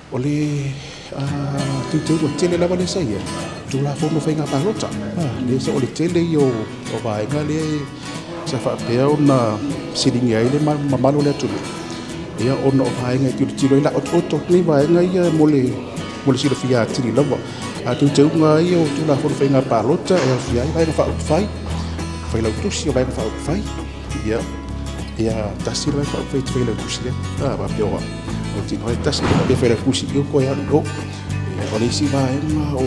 O le teuteuga tele lava lea sa i ai, Tulafono o Faiga Palota. Lea sa o le tele ia o vaega lea sa faapea ona fesiligia ai le mamalu o le atunuu, ia ona o vaega e tilotilo ai o le a otooto atu nei vaega ia mo le silafia atili lava. A o teuteuga lava ia o Tulafono o Faiga Palota e aofia ai Vaega Faaupufai, Failautusi o Vaega Faaupufai, ia, ia tasi le Vaega Faaupufai e te failautusi ai, a faapea o mautinoa e tasi, pe failautusi i o toe alu i o. O le isi vaega o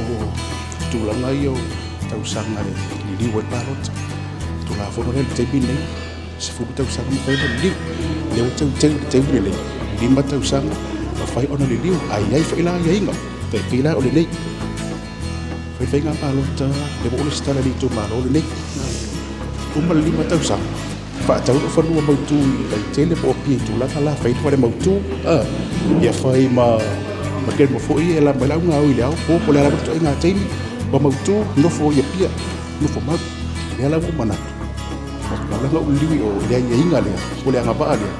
tulaga ia o tausaga e liliu ai le palota. Tulafono lea i le taimi lenei, 10 tausaga mafai ona liliu. Lea ua teuteu i le taimi lenei, 5 tausaga mafai ona liliu, ae i ai foi la aiaiga, tai pei la o lenei. Fai faiga palota, lea ua ou resitala i le itumalo lenei. Uma le 5 tausaga, faatau lou fanua mautu i Vaitele po o Apia i tulaga la, fai le fale mautu, ia fai ma kemo foi e la mai lau gaoi i le ao po po o le a lava le ituaiga taimi, ua mautu, nofo i Apia, nofo mau. Lea la ua ou manatu, ua tatau la ona ou liliu i o i le aiaiga lea, po o le agavaa lea,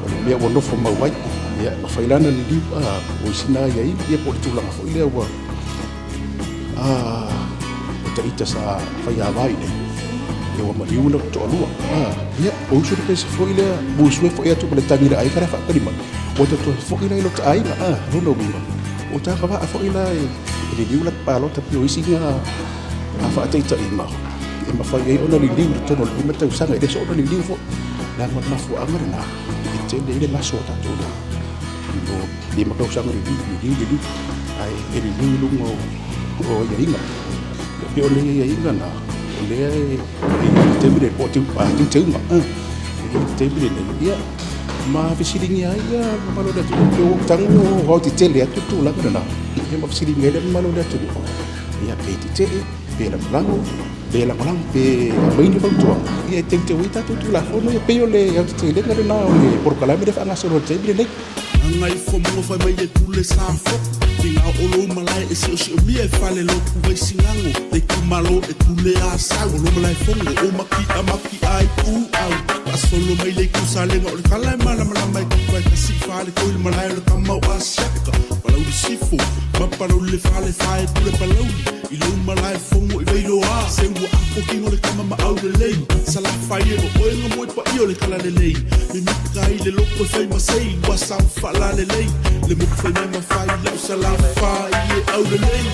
o le mea ua nofo mau ai. Ia, e mafai la ona liliu, o isi na aiaiga, ia po o le tulaga foi lea ua o ita sa faiava i inei, ia ua maliu lou toalua. Ia, o uso le pese foi lea, uso e foi atu ma le tagi i le aiga la e faatali mai, ua ta toe foi la i lota aiga, lona uiga, ua ta agavaa foi la e liliu la ta palota pei o isi na faataitaiga e mafai ai ona liliu i totonu o le 5 tausaga, e le soona liliu foi, leaga o le mafuaaga lena e tele ai le maso a tatou i lo 5 tausaga liliu, liliu, liliu, ae e liliu i luga o aiaiga. E pei o le aiaiga na, o lea e i ai le taimi lenei, po o teuteuga e i ai le taimi lenei, ia, ma fesiligia ai le mamalu o le atunuu. Pei ua ou tago ua aoaotetele atu le tulaga lena, ia ma fesiligia ai le mamalu o le atunuu, ia pe tetee, pe lagolago, pe lagolago, pe aumai ni fautuaga, ia e teuteu ai tatou Tulafono ia. Pei o le aotetelega lena o le polokalame lea e faagasolo i le taimi lenei. Gagaifomauga fai mai e pule sa foku Tiga o lou malae e siosiomia e fale lotu vai sigago Le itumalo e pule asau O lo malae fogo o makia makia ai tu au Faasolo mai le itu salega o le tala e malamalama e tutu ai kasi i fale toi le malae o le tama o Asiata Palauli sifo ma Palauli le fale fae pule Palauli I lou malae fogo i Vailoa Se ua apo kino le tama ma aulelei Salafai e o oe nga moe paia o le talalelei Mimita ai le loko e fai ma sei Ua sao faalalelei Le moku fai mai ma fai lau salafai e aulelei.